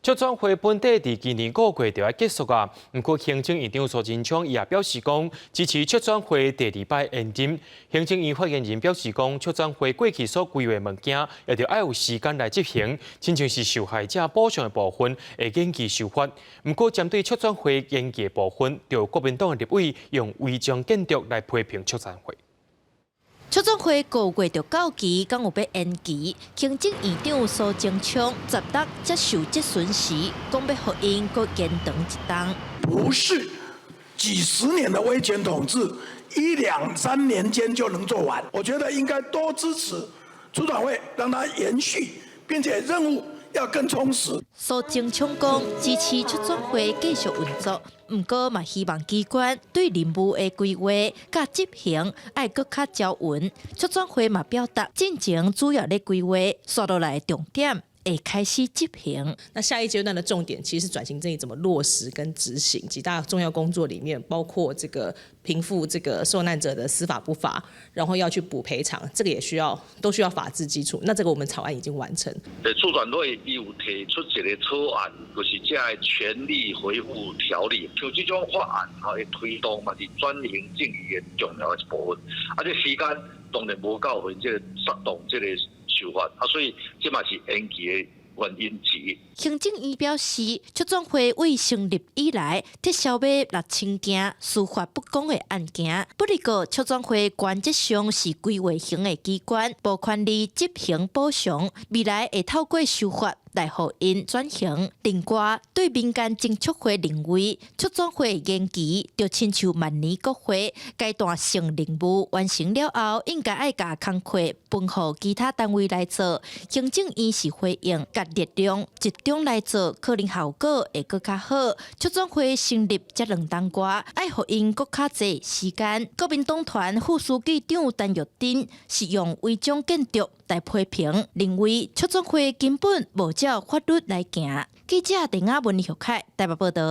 促轉會本底佇今年5月就欲結束啊，毋過行政院長蘇貞昌伊也表示講支持促轉會第二擺延任。行政院發言人表示講，促轉會過去所規劃物件，也著愛有時間來執行，親像是受害者補償的部分會延期修法。毋過針對促轉會延期的部分，就國民黨的立委用違章建築來批評促轉會。促轉會5月就到期，敢有欲延期？行政院長蘇貞昌十六接受質詢時，講欲予𪜶閣延長一冬。不是幾十年的威權統治，一兩三年間就能做完。我覺得應該多支持促轉會，讓它延續，並且任務要更充實。蘇貞昌講支持促轉會繼續運作，毋過嘛希望機關對任務的規劃佮執行愛閣較周勻。促轉會嘛表達進前主要咧規劃，紲落來的重點會開始執行。那下一階段的重點其實是轉型正義怎麼落實跟執行，幾大重要工作裡面包括這個平復這個受難者的司法不法，然後要去補賠償，這個也需要都需要法治基礎。那這個我們草案已經完成。促轉會伊有提出一個草案，就是這个權利回復條例，像這種法案吼，會推動嘛是轉型正義的重要的一部分。啊，這時間當然無夠予𪜶這個策動這個修法，啊，所以這嘛是延期的原因之一。行政院表示，促轉會自成立以來，撤銷欲6000件司法不公的案件。不過，促轉會原則上是規劃型的機關，無權力執行補償，未來會透過修法來予𪜶轉型。另外，對民間偵促會認為，促轉會延期，就親像萬年國會階段性任務完成了後，應該愛共工課分予其他單位來做。行政院是回應，共力量集中來做，可能效果會閣較好。促轉會成立才2冬外，愛予𪜶閣較濟時間。國民黨團副書記長陳玉珍是用違章建築來批評，認為促轉會根本無照法律來行。記者鄧亞文、葉凱台北報道。